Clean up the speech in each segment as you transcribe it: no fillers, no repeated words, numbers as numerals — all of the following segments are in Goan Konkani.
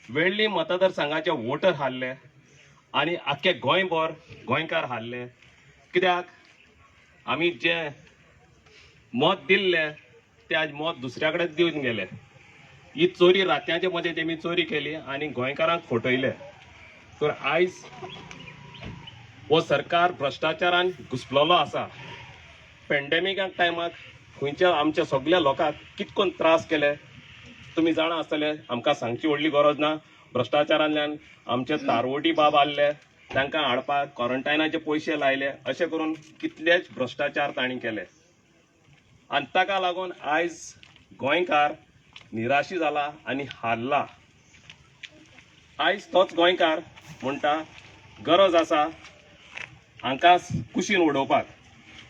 वेळ्ळी मतदारसंघाचे वोटर हारले आनी आख्खे गोंयभर गोंयकार हारले. कित्याक आमी जे मत दिल्लें ते आज मत दुसऱ्या कडेन दिवन गेले. ही चोरी रातयांचे मदें तेमी चोरी केली आनी गोंयकारांक फटयले. तर आयज हो सरकार भ्रश्टाचारान घुसलेलो आसा. पेंडेमिका टायमाक खंयच्या आमच्या सगल्या लोकांक कितकोन त्रास केले तुमी जाणा आसतले, आमकां सांगची व्हडली गरज ना. भ्रश्टाचारांतल्यान आमचे तारवटी बाब आहले, तांकां हाडपाक क्वॉरंटायनाचे पयशे लायले. अशें करून कितलेच भ्रश्टाचार तांणी केले आनी ताका लागून आयज गोंयकार निराशी जाला आनी हारला. आयज तोच गोंयकार म्हणटा गरज आसा हांकां कुशीन उडोवपाक.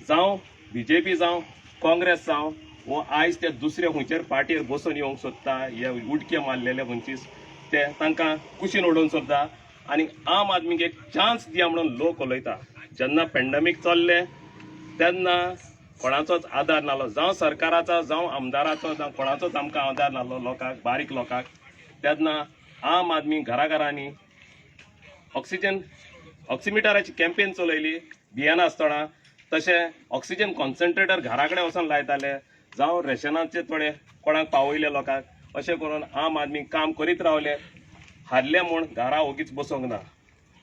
जावं बीजेपी जावं काँग्रेस जावं, वो आयज ते दुसरे खंयचेर पार्टीर बसून येवंक सोदता, हे उडके मारलेले खंयचीच ते तांकां कुशीन उडोवंक सोदता आनी आम आदमीक एक चान्स दिया म्हणून लोक उलयता. जेन्ना पेंडमीक चल्लें तेन्ना कोणाचोच आदार नालो, जावं सरकाराचो जावं आमदाराचो जावं कोणाचोच आमकां आदार नालो लोकांक, बारीक लोकांक. तेन्ना आम आदमी घराघरांनी ऑक्सिजन ऑक्सिमिटराची कॅम्पेन चलयली भियेनासतना. तशें ऑक्सिजन कॉन्सन्ट्रेटर घरा कडेन वचोन लायताले, जावं रेशनाचे थोडे कोणाक पावयले लोकांक. अशें करून आम आदमी काम करीत रावले. हारले म्हूण घरा ओगीच बसोंक ना.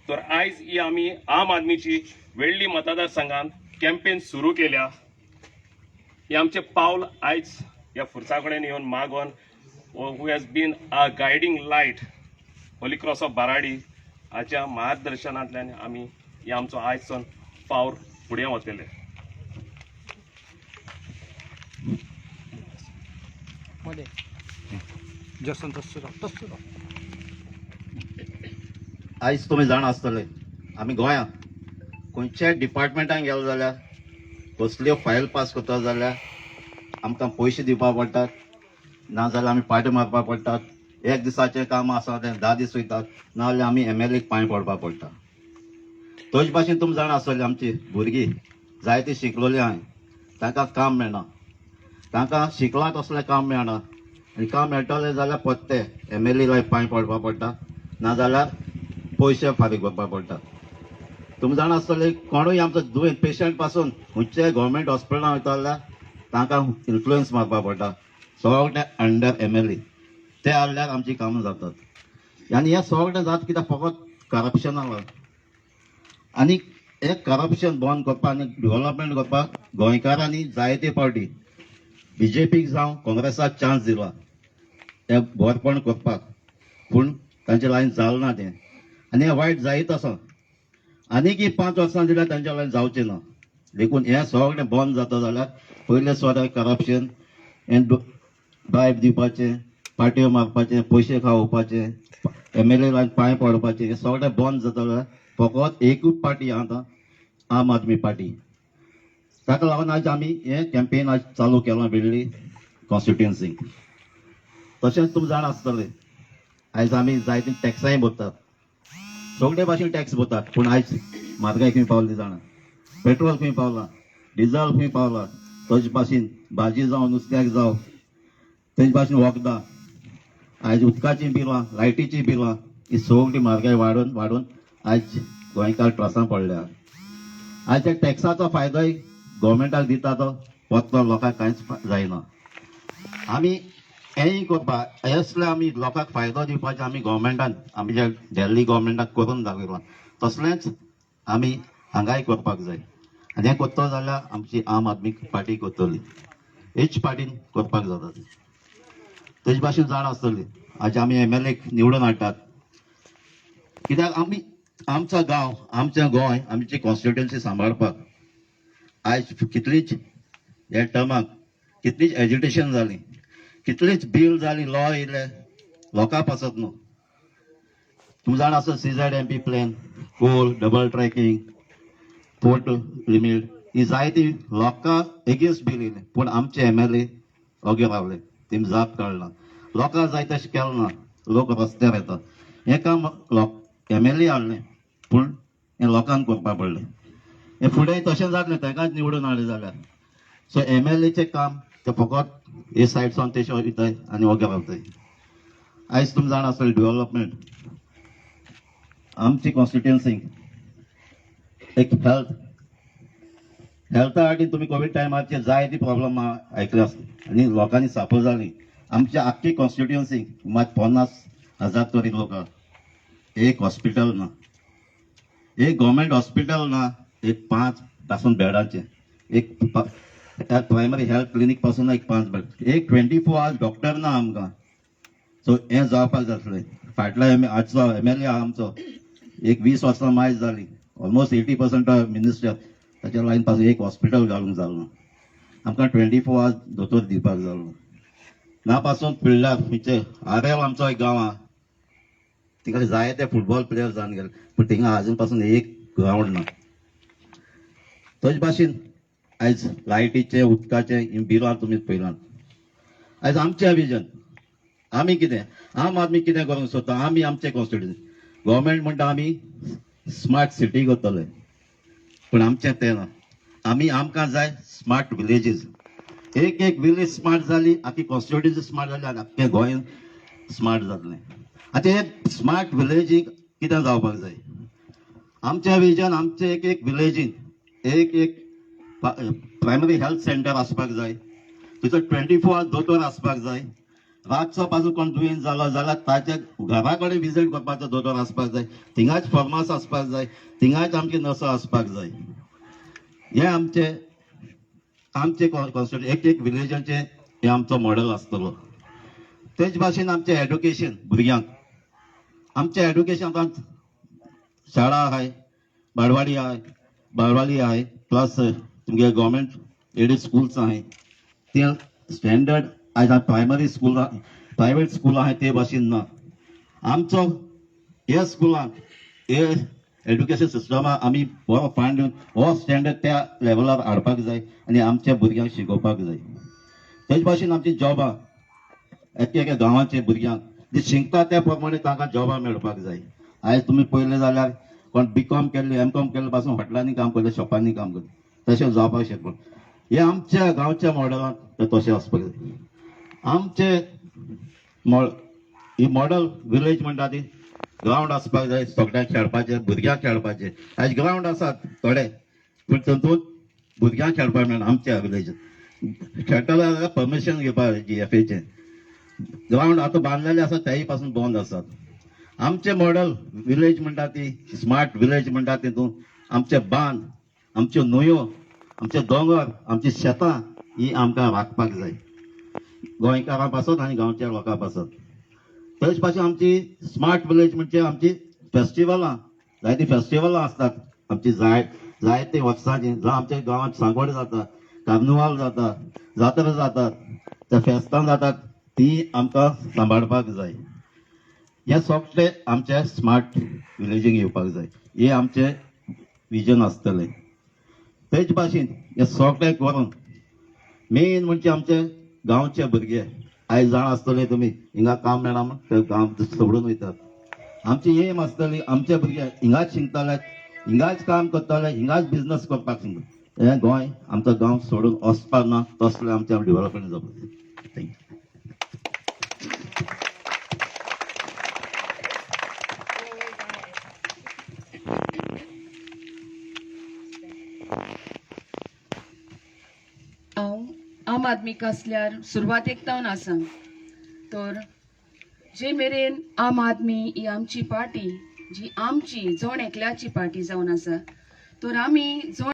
तर आयज ही आमी आम आदमीची वेळ्ळी मतदारसंघात कॅम्पेन सुरू केल्या. हे आमचे पावल आयज ह्या फुरसा कडेन येवन मागोन, who has been a guiding light, Holy Cross of Baradi हाच्या मार्गदर्शनांतल्यान आमी हे आमचो आयजसून फावर फुडें वतले. मध्ये जसन तस्सो राव, तस्सो राव. आयज तुमी जाणा आसतले, आमी गोंयांत खंयच्याय डिपार्टमेंटान गेले जाल्यार, कसल्यो फायल पास करता जाल्यार आमकां पयशे दिवपा पडटात, नाजाल्यार आमी पाट्यो मारपा पडटात. एक दिसाचें काम आसा तें 10 दीस वयतात, नाजाल्यार आमी एम एल एक पांय पडपा पडटा. तशे भाशेन तुमी जाणा आसतले, आमची भुरगीं जायतीं शिकलोलीं आहाय, तांकां काम मेळना. तांकां शिकलां तसलें काम मेळना आनी काम मेळटलें जाल्यार परते एम एल ए पांय पडपा पडटा, नाजाल्यार पयशे फारीक करपा पडटा. तुमी जाणा आसतले, कोणूय आमचो दुयेंत पेशंट पासून खंयच्याय गव्हर्मेंट हॉस्पिटलान वयता जाल्यार तांकां इन्फ्लुयन्स मारपा पडटा. सगळे अंडर एम एल ए ते आहल्यार आमची कामां जातात. आनी हें सगळें जाता कित्याक? फकत करप्शना लागून. आनी हें करप्शन बंद करपाक आनी डेव्हलपमेंट करपाक गोंयकारांनी जायते फावटी बीजेपीक जावं काँग्रेसाक चान्स दिला तें बरेपण करपाक, पूण तांचे लायन जालें ना तें. आनी हें वायट जायत आसा. आनीक 5 वर्सां दिल्यार तांच्या लायन जावचें ना. देखून हें सगळें बंद जाता जाल्यार पयलें सुवात करप्शन हें ब्रायब दिवपाचें, पाट्यो मारपाचें, पयशे खावोवपाचें, एम एल ए लायन पांय पडपाचें, हें सगळें बंद जाता जाल्यार फकत एकूच पार्टी आहा आतां, आम आदमी पार्टी. ताका लागून आज आमी हें कॅम्पेन आज चालू केलां वेळ्ळी कॉन्स्टिट्युएन्सीक. तशेंच तुमी जाणा आसतले, आयज आमी जायतीं टॅक्सांय भरतात, सगळे भाशेन टॅक्स भरतात, पूण आयज म्हारगाय खंय पावली जाणा? पेट्रोल खंय पावलां, डिजल खंय पावलां, तशे भाशेन भाजी जावं नुस्त्याक जावं, तेजे भाशेन वखदां, आयज उदकाचीं बिलां, लायटीचीं बिलां, ही सगळी म्हारगाय वाडून वाडून आयज गोंयकार त्रासान पडल्या. आयज त्या टॅक्साचो फायदोय गव्हर्मेंटाक दिता, तो परतो लोकांक कांयच जायना. आमी हेंय करपा असले आमी लोकांक फायदो दिवपाचें आमी गव्हर्मेंटान आमच्या दिल्ली गव्हर्मेंटाक करून दाखयलां, तसलेंच आमी हांगाय करपाक जाय. आनी हें करतलो जाल्यार आमची आम आदमी पार्टी करतली, हेच पार्टीन करपाक जाता तें. तेजे भाशेन जाणा आसतली, आज आमी एम एल एक निवडून हाडटात कित्याक? आमी आमचो गांव, आमचें गोंय, आमची कॉन्स्टिट्युएन्सी सांबाळपाक. आयज कितलीच ह्या टर्माक कितलीच एजिटेशन जाली, कितलीच बील जाली, लॉ येयले लोकां पासत न्हू. तुमी जाणा आसा, CZMP plan, coal, double tracking, port limit, ही जायती लोकां एगेन्स्ट बील येयले, पूण आमचे एम एल ए ओगे रावले. तेमी जाप काडना, लोकांक जाय तशें केलें ना. लोक रस्त्यार येता. हें काम लोक एम एल ए हाडलें, पूण हें लोकांक करपा पडलें. हें फुडें तशें जातलें तांकांच निवडून हाडलें जाल्यार. सो एम एल एचें काम ते फकत हे सायड सावन तेशें वयताय आनी ओगे रावताय. आयज तुमी जाणा आसतले डेव्हलपमेंट आमची कॉन्स्टिट्युएन्सीक एक हेल्थ हेल्था खातीर तुमी कोवीड टायमाचेर जायती प्रॉब्लम आयकले आसतली आनी लोकांनी सापर जाली. आमच्या आख्खी कॉन्स्टिट्युएन्सीक मात 50,000 तरी लोक, एक हॉस्पिटल ना, एक गव्हर्मेंट हॉस्पिटल ना, एक 5 पासून बेडाचें, एक प्रायमरी हेल्थ क्लिनीक पासून एक 5 बेड, एक 24 आवर्स डॉक्टर ना आमकां. सो हें जावपाक जातलें. फाटल्या एम आजचो एमएलए आहा आमचो, एक 20 वर्सां मायज जाली, ऑलमोस्ट 80% मिनिस्टर, ताच्या लायन पासून एक हॉस्पिटल घालूंक जालो ना आमकां. 24 आवर्स दोतोर दिवपाक जालो ना. पासून फिल्डार खंयचे आरेव आमचो एक गांव आहा, थिंगा जायते फुटबॉल प्लेयर जावन गेले, पूण थिंगा आजून पासून एक ग्रावंड ना. तशे भाशेन आयज लायटीचे उदकाचे ही बिलां तुमी पळयलां. आयज आमचें विजन, आमी कितें आम आदमी कितें करूंक सोदता, आमी आमचें कॉन्स्टिट्युएन्सी गव्हर्मेंट म्हणटा आमी स्मार्ट सिटी करतले, पूण आमचें तें ना. आमी आमकां जाय स्मार्ट विलेजीस. एक एक विलेज स्मार्ट जाली, आख्खी कॉन्स्टिट्युएन्सी स्मार्ट जाली आनी आख्खें गोंय स्मार्ट जातलें. आतां हे स्मार्ट विलेजीक कितें जावपाक जाय, आमचें विजन, आमचे एक एक विलेजीन एक एक प्रायमरी हेल्थ सेंटर आसपाक जाय, थंयसर 24 आवर्स दोतोर आसपाक जाय. रातचो पासून कोण दुयेंत जालो जाल्यार ताच्या घरा कडेन विजीट करपाचो दोतोर आसपाक जाय, थिंगाच फार्मास आसपाक जाय, थिंगाच आमची नर्सां आसपाक जाय. हें आमचें आमचे कॉन्स्टिट्युएन्सी एक एक विलेजाचें हें आमचो मॉडल आसतलो. तेच भाशेन आमचें एडुकेशन भुरग्यांक, आमचें एडुकेशन आतां शाळा आहाय, बालवाडी आहाय, बालवाडी आहाय, प्लस तुमगे गव्हर्मेंट एडीड स्कुल्स आहाय, ते स्टँडर्ड आयज प्रायमरी स्कूल प्रायवेट स्कूल आहाय ते भाशेन ना. आमचो हे स्कुलान हे एड्युकेशन सिस्टमा आमी बरो फंड दिवन हो स्टँडर्ड त्या लेवलार हाडपाक जाय आनी आमच्या भुरग्यांक शिकोवपाक जाय. तेच भाशेन आमची जॉबां एके एके गांवाचे भुरग्यांक जे शिकता त्या प्रमाणे तांकां जॉबां मेळपाक जाय. आयज तुमी पळयलें जाल्यार कोण बी कॉम केल्ले, एम कॉम केल्ले पासून हॉटेलांनी काम करता, शॉपांनी काम करता, तशें जावपाक शकना. हे आमच्या गांवच्या मॉडलांत तें तशें आसपाक जाय. आमचे ही मॉडल विलेज म्हणटा ती ग्रावंड आसपाक जाय सगळ्यांक खेळपाचें, भुरग्यांक खेळपाचें. आयज ग्रावंड आसात थोडे, पूण तातूंत भुरग्यांक खेळपाक मेळना. आमच्या विलेजात खेळटलो जाल्यार परमिशन घेवपाक जी एफ एचें. ग्रावंड आतां बांदलेले आसा तेय पासून बंद आसात. आमचे मॉडल विलेज म्हणटा ती स्मार्ट विलेज म्हणटा तितून आमचे बांद, आमच्यो न्हंयो, आमचे दोंगर, आमची शेतां ही आमकां राखपाक जाय गोंयकारां पासत आनी गांवच्या लोकां पासत. तशें भाशेन आमची स्मार्ट विलेज म्हणजे आमची फेस्टिवलां, जायतीं फेस्टिवलां आसतात आमची जायते वर्सांची. जावं आमच्या गांवांत सांगोड जाता, कार्नुवाल जाता, जात्रा जातात, त्या फेस्तां जातात, ती आमकां सांबाळपाक जाय. हे सगळे आमच्या स्मार्ट विलेजीक येवपाक जाय, हे आमचें विजन आसतलें. तेच भाशेन हे सगळें करून मेन म्हणजे आमचे गांवचे भुरगे आयज जाणा आसतले तुमी, हिंगा काम मेळना म्हण ते गांव सोडून वयतात. आमची एम आसतली आमचे भुरगे हिंगाच शिकतले, हिंगाच काम करतले, हिंगाच बिजनस करपाक शिकतले. हें गोंय आमचो गांव सोडून वचपाक ना, तसलें आमचें डेवलपमेंट जावपाक. Thank you. हांव आम आदमी आसल्यार सुरवातेक तावन आसा, तर जे मेरेन आम आदमी ही आमची पार्टी जी आमची जण एकल्याची पार्टी जावन आसा, तर आमी जण